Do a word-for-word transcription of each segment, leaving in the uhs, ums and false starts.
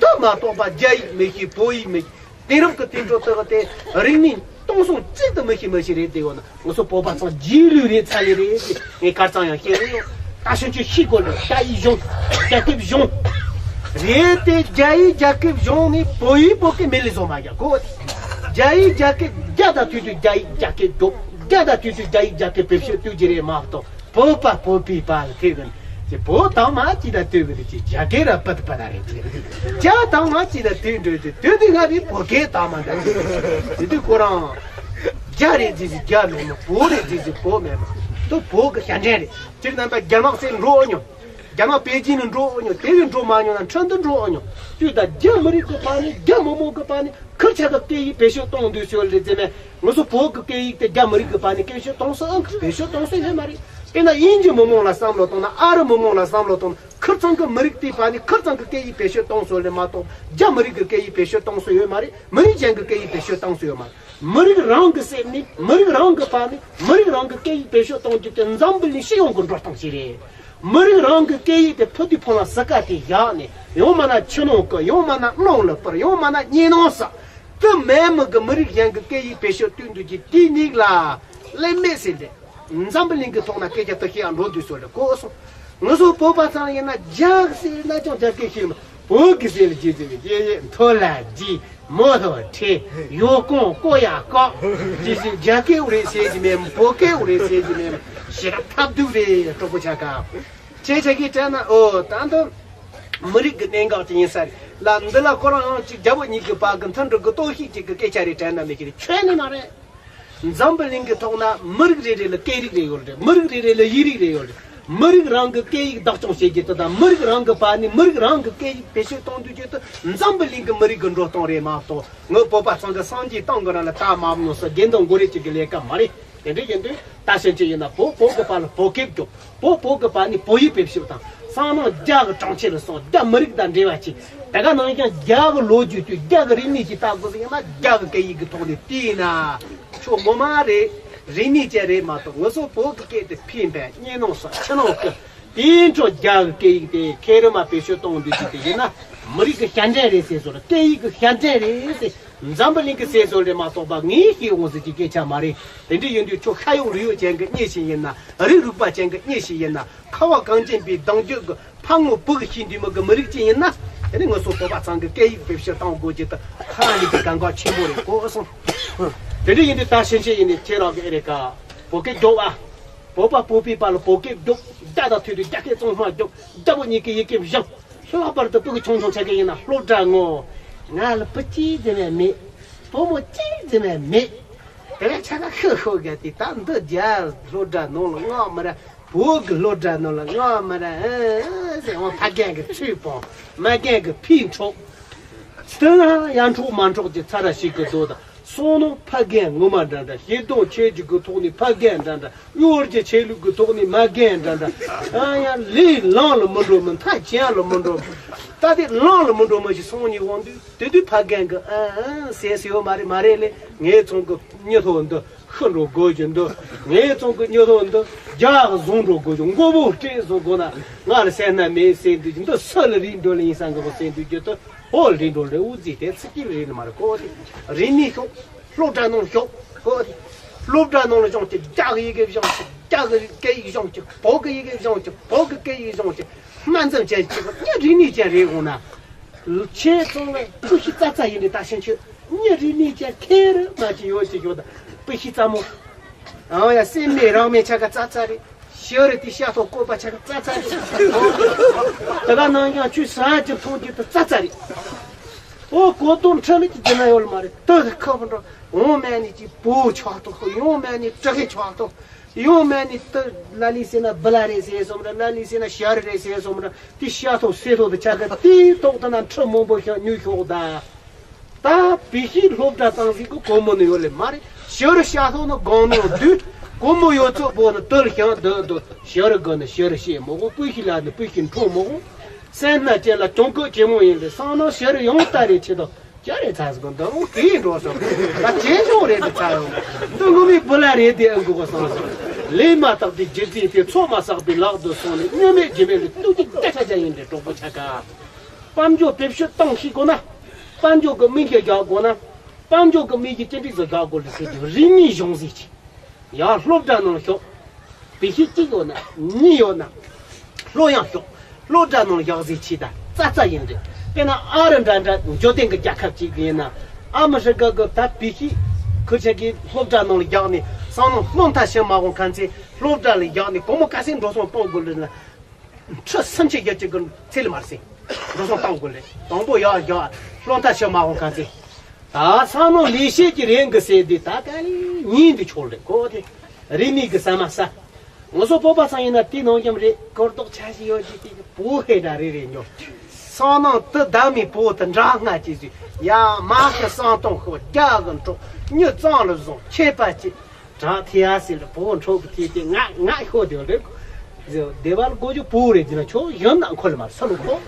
དེ་མ་གཏོགས་པ་རྒྱ་ཡིག་མི་ཤེས། བོད་ཡིག་མི་ཤེས། དེང་རབས་ཀྱི་དུས་ཚོད་དག་དེ་རིག་གནས་སྟོང་ཟད་ཅིག་ཏུ་མི་ཤེས་མི་ཤེས་རེད། དེ་ཡོད་ན་ང་ཚོ་བོད་པ་ཚང་རྗེས་ལུས་རེད། ཚ་ལེ་རེད་ཅེས་ངས་ཁ་རྩང་ཡང་བཤད་རེད་ཡོད། ད་ཕྱིན་ཆད་ཤེས་དགོས་ལ། རྒྱ་ཡིག་སྦྱོང་། རྒྱ་སྐད་སྦྱོང་། རེད་དེ་རྒྱ་ཡིག་རྒྱ་སྐད་སྦྱོང་ནས་བོད་ཡིག་བོད་སྐད་མེད་ལས་བཟོ་མ་རྒྱག་གོ། རྒྱ་ཡིག་རྒྱ་སྐད་རྒྱ་དང་མཐུན་དུས་རྒྱ་ཡིག་རྒྱ་སྐད་སྒྲོག་རྒྱ་དང་མཐུན་དུས་རྒྱ་ཡིག་རྒྱ་སྐད་བེད་སྤྱོད་གཏོང་རྒྱུ་རེད་མ་གཏོགས། བོད་པ་བོད་པའི་བར་ལ་ཐེ་གི་ནི་ཅི། བོད་དང་མ་ཅི་དང་ལྟོས་གི་ནི་ཅི། རྒྱ་སྐད་ར་པད་པད་རེད་ཅི། རྒྱ་དང་མ་ཅི་དང་ལྟོས་འགྲོ་ཅི། ལྟོས་དུས་ང་རེ་བོད་སྐད་དང་མ་འདྲ་ཅི། དེ་དུས་ཁོ་རང་རྒྱ་རེད་ཅི་ཅི་རྒྱ་མེད་མ། བོད་རེད་ཅི་ཅི་བོད་མེད་མ། དུ་བོད་གི་ཞབས་འདྲེན་རེད། སྤྱིར་ན་ད་རྒྱ་ནག་སེ་འགྲོ་ཨ་མྱོང་། རྒྱ་ནག་པེ་ཅིན་ནས་འགྲོ་ཨ་མྱོང་། དེ་བས་འགྲོ་མ་མྱོང་ན་ཁྲིན་ཏུ་འགྲོ་ཨ་མྱོང་། དུས་ད་རྒྱ་མི་རིགས་གི་བར་ནས་རྒྱ་མི་མང་གི་བར་ནས་ཁིར་ཆ་གི་སྐད་ཡིག་བེད་སྤྱོད་གཏོང་འདོད་ཤོར་ལེ་ཟེར་ནས། ང་ཚོ་བོད་ཀྱི་སྐད་ཡིག་དེ་རྒྱ་མི་རིགས་ཀྱི་བར་ནས་བེད་སྤྱོད་གཏོང་སྲོལ་ཨང་། བེད་སྤྱོད་གཏོང་སྲོལ་ཡོད་མ་རེད། དཔེར་ན་དབྱིན་ཇི་མི་མང་ལ་བསམ་བློ་བཏང་ན། ཨ་རི་མི་མང་ལ་བསམ་བློ་བཏང་ན། ཁིར་ཚང་གི་མི་རིགས་དེའི་བར་ནས་ཁིར་ཚང་གི་སྐད་ཡིག་བེད་སྤྱོད་གཏོང་སྲོལ་ལས་མ་གཏོགས། རྒྱ་མི་རིགས་ཀྱི་སྐད་ཡིག་བེད་སྤྱོད་གཏོང་སྲོལ་ཡོད་མ་རེད། མི་རིགས་གཞན་གྱི་སྐད་ཡིག་བེད་སྤྱོད་གཏོང་སྲོལ་ཡོད་མ་རེད། མི་རིགས་རང་གི་སེམས་ནས་མི་རིགས་རང་གི་བར་ནས་མི་རིགས་རང་གི་སྐད་ཡིག་བེད་སྤྱོད་གཏོང་རྒྱུ་དེ་འཛམ་བུ་གླིང་སྤྱི་ཡོངས་ཀྱི་འགྲོ་སྟངས་ཤིག་རེད། མི་རིགས་རང་གི་སྐད་ཡིག་དེ་ཕུ་དུས་ཕུ་ལ་ཟི་ཀ་དེ་བཞག་ནས། ཡང་མིན་ན་ཆུ་ནང་བསྐོལ། ཡང་མིན་ན་རླུང་ལ་སྤར། ཡང་མིན་ན་གཉེན་ནང་ཟག་དེ་མེད་མི་གི་མི་རིགས་གཞན་གྱི་སྐད་ཡིག་བེད་སྤྱོད་གཏོང་འདོད་ཀྱི་དེའི་ཉིད་ལ་ལན་མེད་ཟེར་ཏེ། འཛམ་བུ་གླིང་གི་ཐོག་ན་སྐད་ཆ་དེ་ཤེས་ཡག་འགྲོ་འདུག་ཟེར་ལེ་གོ་སོང་། ང་ཚོ་བོད་པ་ཚང་ཡིན་ན་རྒྱ་ཟེར་ན་ཀྱང་རྒྱ་སྐད་ཤེས་མ། བོད་སྐད་ཟེར་ལ་རྗེས་ཟེར་བའི་རྗེས་ཡེ་མཐོ་ལ་རྗེས། མོ་ཐོ་ཁྲེ། ཡོ་ཀོང་ཀོ་ཡ་ཀོ། ཅི་ཞིག་རྒྱ་སྐད་འུ་རེ་ཟེར་གྱི་མེད། བོད་སྐད་འུ་རེ་ཟེར་གྱི་མེད། ཞེ་དྲག་ཐབས་སྡུག་རེད། གྲོགས་པོ་ཆ་ག་ཁྱེད་ཆ་གིས་དྲན་ན། ཨོ་ད་འདི་མི་རིགས་ཀྱི་གནད་འགག་ཅིག་ཡིན་ས་རེད་ལ། འདི་ལ་ཁོ་རང་ཡང་ཅིག་རྒྱ་བོད་གཉིས་ཀྱི་བར་གྱི་མཐུན་སྒྲིལ་གྱི་གཏོར་བཤིག་ཅིག་གི་སྐད་ཆ་རེད་དྲན་ན་མི་ཤེས་རེད། ཁྱོན་ནས་མ་རེད། འཛམ་བུ་གླིང་གི་ཐོག་ན་མི་རིགས་རེ་རེ་ལ་སྐད་རིགས་རེ་ཡོད་རེད། མི་རིགས་རེ་རེ་ལ་ཡིག་རིགས་རེ་ཡོད་རེད། མི་རིགས་རང་གི་སྐད་ཡིག་བདག་སྐྱོང་བྱེད་རྒྱུ་དེ་དང་། མི་རིགས་རང་གི་བར་ནས་མི་རིགས་རང་གི་སྐད་ཡིག་བེད་སྤྱོད་གཏོང་འདོད་རྒྱུ་དེ་འཛམ་བུ་གླིང་གི་མི་རིགས་ཀྱི་འགྲོ་སྟངས་རེད་མ་གཏོགས། ངའི་བོད་པ་ཚང་གི་སངས་རྒྱས་བཏང་གི་རང་ལ་ད་མ་མནོ་ས་དགེ་འདུན་འགོ་རེ་གཅིག་གི་ལས་ཀ་མ་རེད། དེ་འདྲ་ཡིན་དུས་ད་ཕྱིན་ཆད་ཡིན་ན་བོད་བོད་ཀྱི་བར་ལ་བོད་སྐད་སྐྱོང་། བོད་བོད་ཀྱི་བར་ནས་བོད་ཡིག་བེད་སྤྱོད་དང་། སང་ནང་རྒྱ་གི་གྲོང་ཁྱེར་ལ་སོང་། རྒྱ་མི་རིགས་དང་འབྲེལ་བ་བྱེད། དེ་ག་ནང་བཞིན་རྒྱ་གི་ལོ་རྒྱུས་དུས་རྒྱ་གི་རིག་གནས་ཀྱི་ལྟ་དགོས་ཡིན་ན། རྒྱ་གི་སྐད་ཡིག་གི་ཐོག་ནས་བལྟས་ན་ཁྱོད་ངོ་མ་རེད། རིག་གནས་ཅན་རེད་མ་གཏོགས། ང་ཚོ་བོད་ཀྱི་སྐད་དེ་ཕན་པས་གཉིས་ནང་སོགས་ཕྱི་ནང་ཀི། དེའི་འཕྲོ་རྒྱ་གི་སྐད་ཡིག་དེ་ཁེ་རི་མ་བེད་སྤྱོད་གཏོང་འདོད་ཀྱི་དེ་ཡིན་ན། མི་རིགས་ཀྱི་ཞབས་འདྲེན་རེད་ཟེར་སོང་ལ། སྐད་ཡིག་གི་ཞབས་འདྲེན་རེད་ཟེར། འཛམ་བུ་གླིང་གི་ཟེར་སོང་རེད་མ་གཏོགས་པ། ངས་ཤེས་འོང་ཟེར་གྱི་སྐད་ཆ་མ་རེད། དེ་འདྲ་ཡིན་དུས་ཁྱོད་ཤ་ཡོང་རུས་ཡོད་ཅན་གྱི་མྱི་ཞིག་ཡིན་ན། རིགས་རུས་པ་ཅན་གྱི་མྱི་ཞིག་ཡིན་ན། ཁ་བ་གངས་ཅན་པའི་གདུང་རྒྱུད་ཀྱི་ཕ་ངོ་བུ་གི་ཤེས་འདུས་མི་གི་མི་རིགས་ཅིག་ཡིན་ན། དེ་ནི་ང་ཚོ་བོད་པ་ཚང་གི་སྐད་ཡིག་བེད་སྤྱོད་གཏོང་དགོས་ཀྱི་དེ་ཧ་ལས་ཀྱི་གལ་འགངས་ཆེན་པོ་རེད་གོ་སོང་། དེ་འདྲ་ཡིན་དུས་ད་ཕྱིན་ཆད་ཡིན་ནི་ཁྱེད་རང་གི་ཨེ་རེད་ཀ། བོད་སྐད་སྒྲོག་ཨ། བོད་པ་བོད་པའི་བར་ལ་བོད་སྐད་སྒྲོག་རྒྱ་དང་མཐུན་དུས་རྒྱ་སྐད་གཙང་མ་སྒྲོག་རྒྱ་བོད་གཉིས་ཀྱི་ཡི་གེ་སྦྱང་། ལྷག་པར་དུ་སྤུ་གུ་ཆུང་ཆུང་ཆ་གི་ཡིན་ན་སློབ་གྲྭ་ངོ་། ང་ལ་བུ་གཅིག་ཙམ་ཡང་མེད། བུ་མོ་གཅིག་ཙམ་ཡང་མེད། དེ་བས་ཆ་ག་ཤི་ཤོ་ག་དེ་ད་འདི་རྒྱ་སློབ་གྲྭ་ནང་ལ་མངགས་མི་ར། བོད་ཀྱི་སློབ་གྲྭ་ནང་ལ་མངགས་མི་ར། ཨ་ཟེར་འོང་། ཕ་རྒན་གྱི་ཚུལ་སྤོང་། མ་རྒན་གྱི་ཕི་འཕྲོག་དེ་ན་ཡར་འཕྲོག་མར་འཕྲོག་གི་ཚ་ར་ཞིག་གི་རྡོ་དང་། སོང་ནོ་ཕ་རྒན་ངོ་མ་འདྲ་འདྲ། ཞེ་སྡང་ཆེ་རྒྱུ་གི་ཐོག་ནས་ཕ་རྒན་འདྲ་འདྲ། གཡོ་སྒྱུ་ཆེ་ལུགས་ཀྱི་ཐོག་ནས་མ་རྒན་འདྲ་འདྲ། ཨ་ཡ་ལས་ལམ་ལ་མི་འགྲོ་མི་མཐའ་ཅན་ལ་མི་འགྲོ་མི། ད་དེ་ལམ་ལ་མི་འགྲོ་མི་ཞིག་སོང་ནས་འོང་དུས། དེ་དུས་ཕ་རྒན་གྱི་ཨ་ཨ་ཟེར་ཟེར་ཡོད་མ་རེད། མ་རེད་ལེ། ངའི་ཚང་གི་མྱི་ཐོ་འདི་ཤི་འགྲོ་དགོས་ཀྱི་འདུག་ངའི་ཚང་གི་མྱི་ཐོ་འདི་རྒྱ་གི་བཟུང་འགྲོ་དགོས་ཀྱི། མགོ་བོ་སྤྲད་བཟུང་དགོས་ན་ང་ལ་སེམས་ན་མེད་ཟེར་འདུག་འདི་སུ་ལ་རིག་འགྲོ་ལེ་ཡིན་ས་འགའ་པོ་ཟེར་འདུག་རྒྱུ་དུ། ཧོ་རིག་འགྲོ་ལེ། འུ་ཟི་དེ་ཚིག་གི་རིག་ནི་མ་རེད་གོ། དེ་རིག་ནི་ཤོག་སློབ་གྲྭ་ནང་ཤོག་གོ། སློབ་གྲྭ་ནང་ལ་སྦྱོང་ཅིག་རྒྱ་གི་ཡི་གེ་སྦྱོང་ཅིག་རྒྱ་གི་སྐད་ཡིག་སྦྱོང་ཅིག་བོད་གི་ཡི་གེ་སྦྱོང་ཅིག་བོད་གི་སྐད་ཡིག་སྦྱོང་ཅིག་སྨན་འཛོམས་ཅན་ཅིག་གི་རིག་ནི་ཅན་རེད་འོང་ན། ཁྱེད་ཚང་ལ་སྤུ་ཤི་ཙ་ཙ་ཡིན་ནི་ད་ཕྱིན་ཆད་མྱི་རིག་ནི་ཅན་ཁེར་མ་ཅིག་ཡོད་ཅིག་ཡོད་ད། སྤུ་ཤི་ཙ་མོ། ཨང་ཡ་སེམས་མེད་རང་མེད་ཆ་ག་ཙ་ཙ་རེད། ཞི་རི་དེ་ཤ་ཐོག་བཀོད་པ་ཆ་ག་ཙ་ཙ་རེད། དེ་ག་ནང་ཡང་ཆུ་ས་ཅིག་མཐོང་རྒྱུ་དེ་ཙ་ཙ་རེད། ཨོ་གོ་དོན་ཁྲ་ལི་ཅི་ན་ཡོད་ལ་མ་རེད། ཏོ་དེ་ཁ་བུ་འགྲོ། འོང་མེད་ནི་ཅི་བོ་ཆག་ཐོག་ཡོང་མེད་ནི་དྲག་གི་ཆག་ཐོག་ཡོང་མེད་ནི་ཏི་ལ་ལི་ཟེར་ན་བི་ལ་རེད་ཟེར་སོམ་ར། ལ་ལི་ཟེར་ན་ཤ་རི་རེད་ཟེར་སོམ་ར། དེ་ཤ་ཐོག་སེ་ཐོག་དེ་ཆ་ག་དེའི་ཐོག་ཏུ་ན་ཁྲི་མང་པོ་ཤ་ཉུལ་ཤོག་ད། ད་བི་ཤི་སློབ་གྲྭ་བཏང་ཟིག་གི་གོ་མོ་ནི་ཡོད་ལེ་མ་རེད། ཤ་རི་ཤ་ཐོག་ནི་གང་ནོ་དུས་གོ་མོ་ཡོད་ཚོད་པོ་ནི་དུལ་ཤང་དུ་དུ་ཤ་རི་གི་ནི་ཤ་རི་ཤེས་མོ་གོ། སྤུ་ཤི་ལ་ནི་སྤུ་ཤི་འཕྲོ་མོ་གོ། སེམས་ན་ཅན་ལ་གྱོང་གོད་ཆེ་མོ་ཡིན་ལེ། སང་ནང་ཤ་རི་ཡོང་ལྟ་རེ་ཆེ་དོ། ཅ་རེ་ཚ་ཟིག་འདི་འོ་གི་འགྲོ་སོང་། ད་ཇེ་ཆུང་རེད་འདི་ཚ་ཡོང་། འདི་ངོ་མའི་བུ་ལ་རེད་དེ་ཨ་འགུག་གོ་སོང་སོང་། ལས་མ་དག་པའི་རྒྱུ་རྫས་དེ་ཚོགས་མ་བསགས་པའི་ལག་ཏུ་སོང་ནས་གཉིས་མེད་རྒྱུ་མེད་ལ་ཏུ་ཅིག་ཏ་ཆ་ཆ་ཡིན་ཏེ་གྲོགས་པོ་ཆ་ག་དཔལ་འབྱོར་བེད་སྤྱོད་གཏོང་ཤེས་དགོས་ན། དཔལ་འབྱོར་གྱི་མི་གི་རྒྱག་དགོས་ན། དཔལ་འབྱོར་གྱི་མི་གི་སྤྱི་འགྲིག་ཟིག་རྒྱག་དགོས་ལ་ཟེར་དུས་རིག་གནས་གཞུང་ཟིག་ཅིག་ཡང་སློབ་གྲྭ་ནང་ཤོག་བེད་སྤྱོད་གཅིག་ཡོད་ན་གཉིས་ཡོད་ན། སློབ་ཡང་ཤོག་སློབ་གྲྭ་ནང་ཡག་ཟིག་ཆེ་ད་ཙག་ཙག་ཡིན་རེད། དཔེར་ན་ཨ་རི་འདྲ་འདྲ་འབྱོར་ལྡན་གྱི་རྒྱལ་ཁབ་ཅིག་ཡིན་ན། ཨ་མི་རི་ཀ་གི་ད་བེད་སྤྱོད་ཁུལ་ཆ་གི་སློབ་གྲྭ་ནང་ལ་རྒྱག་ནས་བསམ་བློ་སློབ་མཐར་ཕྱིན་མ་འོང་མཁན་ཚེ་སློབ་གྲྭ་ལ་རྒྱག་ནས་སྒོར་མོ་ག་ཚད་འགྲོ་སོང་གཏོང་དགོས་ལ་ན། ཁྲི་སུམ་ཅུ་བརྒྱད་ཅུ་གི་ཚད་ལ་མར་སེང་འགྲོ་སོང་བཏང་དགོས་རེད། དང་པོ་ཡག་ཡག་སློབ་མཐར་ཕྱིན་མ་འོང་མཁན་ཚེ། ད་སང་ནང་ལས་བྱེད་ཀྱི་རིང་གི་ཟེར་དུས་ད་ག་ལེ་ཉིན་དུ་ཆོག་རེད་གོ་དེ། རིག་གནས་ཀྱི་ཟ་མ་ཟ། ང་ཚོ་བོད་པ་ཚང་ཡིན་ན་དེ་ནང་རྒྱམ་རེད། གོ་རྟོགས་ཆ་ཞིག་ཡོད་ཀྱི་དེ་བོད་ཧེ་ད་རེ་རེ་ཉོ། སང་ནང་དུ་བདག་མི་བོད་དུ་འདྲ་ང་ཅི་ཟིག་ཡ་མ་གི་སང་སྟོང་ཤོག་རྒྱ་གི་འཕྲོག་མྱི་གཙང་ལ་བཟུང་ཁྱད་པར་ཅི། དྲག་ཐེ་ཡ་ཟེར་ལ་བོད་འཕྲོག་གི་ཐེ་ཏེ་ང་ང་ཤོག་དེ་རེད། སྡེ་བ་ལ་གོ་རྒྱུ་བོད་རེད་དེ་ན་ཁྱོད་ཡོན་ན་འཁོར་ལ་མ་ས་ལུ་ཁོ།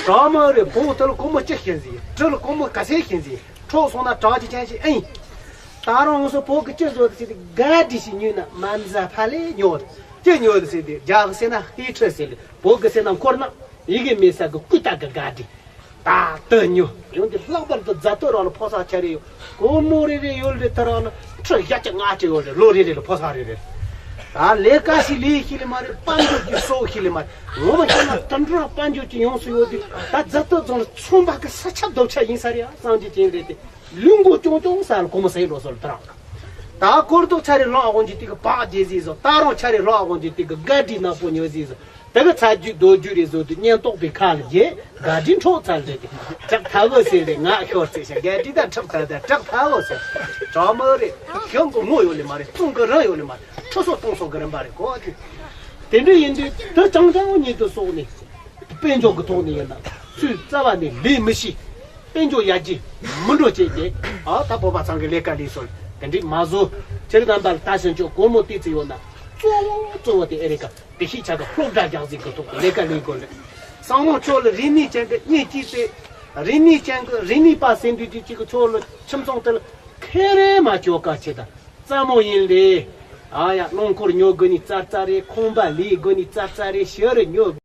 གྲ་མ་རེད་བོད་དུ་ལ་སྒོར་མོ་གཅིག་ཤིན་ཟིག་གྲི་ལ་སྒོར་མོ་ག་ཚད་ཤིན་ཟིག་འཕྲོག་སོང་ན་དྲག་ཅི་ཅན་ཞིག་ཨིན། ད་རང་ངོ་སོ་བོད་ཀྱི་སྤྱི་ཚོགས་དེ་དགའ་འདྲི་ཞིག་ཉོས་ན་མ་འཛའ་ཕ་ལས་ཉོ། ཅི་ཉོ་ཟེར་ཏེ་རྒྱ་གི་ཟེར་ན་ཧི་ཁྲི་ཟེར་ལ་བོད་ཀྱི་ཟེར་ན་འཁོར་ན་ཡི་གེ་མེད་ས་གི་ཀུ་ཏ་གི་དགའ་འདྲི། ད་ལྟ་ཉོ་ཡོང་དེ་ལྷག་པར་དུ་རྫ་སྟོད་རང་ལ་ཕོ་གསར་ཆ་རེ་ཡོད། སྒོར་མོ་རེ་རེ་ཡོད་རེད། ད་རང་ལ་ཁྲི་བརྒྱད་ཅུ་ལྔ་བཅུ་ཡོད་རེད། ལོ་རེ་རེ་ལ་ཕོ་གསར་རེ་རེ། ད་ལས་ཀ་ཞིག་ལས་ཤེས་ལེ་མ་རེད། དཔལ་འབྱོར་གྱི་གསོག་ཤེས་ལེ་མ་རེད། ངོ་མ་བཤད་ན་དུད་འགྲོ་དཔལ་འབྱོར་གྱི་ཡོངས་སུ་ཡོད་དུས་ད་རྫ་སྟོད་རྫོང་ལ་ཚོང་པ་གི་ས་ཆ་རྡོབ་ཆ་ཡིན་ས་རེད་ཨ། སངས་རྒྱས་ཅན་རེད་དེ། ལུས་མགོ་ཅུང་ཅུང་ས་ལ་སྒོར་མོ་ཟེར་ལོ་སོར་ད་རང་། ད་སྒོར་རྡོག་ཆ་རེ་ལོག་དགོང་གི་དེ་གི་བག་རྗེས་ཟིག་བཟོ། ད་རང་ཆ་རེ་ལོག་དགོང་གི་དེ་གི་དགའ་འདྲི་ནག་པོ་ཉོ་ཟིག་བཟོ། དེ་གི་ཚ་རྒྱུད་རྡོ་རྒྱུད་རེ་བཟོ་དུས་ཉེན་རྟོག་པའི་ཁ་ལ་རྗེས་དགའ་འདྲི་འཕྲོག་ཚར་རེད་དེ། དྲག་ཐལ་བོ་ཟེར་རེད། ང་ཤོར་ཚེ་ཤ་དགའ་འདྲི་ད་དྲག་ཐལ་ད་དྲག་ཐལ་བོ་ཟེར། གྲོགས་མོ་རེད། གཞུང་གི་ངོ་ཡོད་ལེ་མ་རེད། གཙང་གི་རང་ཡོད་ལེ་མ་རེད། ཁྲི་སོ་སྟོང་སོ་གི་རིམ་པ་རེད་གོ་དེ། དེ་འདྲ་ཡིན་དུས་དེ་ཅང་ཅང་ཉིད་དུ་སོགས་ནས། དཔལ་འབྱོར་གྱི་ཐོག་ནས་ཡིན་ན་ཚུར་རྩ་བ་ནས་ལས་མི་ཤེས། དཔལ་འབྱོར་ཡར་རྒྱས་མི་འགྲོ་བྱས་ཏེ། ཨ་ད་བོད་པ་ཚང་གི་ལས་ཀ་ལས་སོང་དེ་འདྲས་མ་བཟོ། སྤྱིར་བཏང་པ་ལ་ལྟ་ཞིང་ཆོག་སྒོར་མོ་ཏི་ཙི་ཡོད་ན་གཙོ་བོ་གཙོ་བོ་དེ་ཨེ་རེད་ཀ། དེ་ཤེས་བྱ་གི་སློབ་གྲྭ་རྒྱག་ཟིག་གི་ཐོག་ལས་ཀ་ལས་དགོས་རེད། སང་ནང་ཆོག་ལ་རིག་གནས་ཅན་གི་གཉིས་གཅིག་ཚེ། རིག་གནས་ཅན་གི་རིག་གནས་པ་ཟེར་འདུག་དུས་གཅིག་གི་ཆོག་ལ་ཁྱིམ་ཚང་དེ་ལ་ཁེ་རེ་མ་ཆོག་ཀ་ཆེ་ད། རྩ་མོ་ཡིན་ལེ། ཨ་ཡ་རླངས་འཁོར་ཉོ་དགོས་ནི་རྩ་རྩ་རེད། ཁང་པ་ལས་དགོས་ནི་རྩ་རྩ་རེད། ཤི་རི་ཉོ།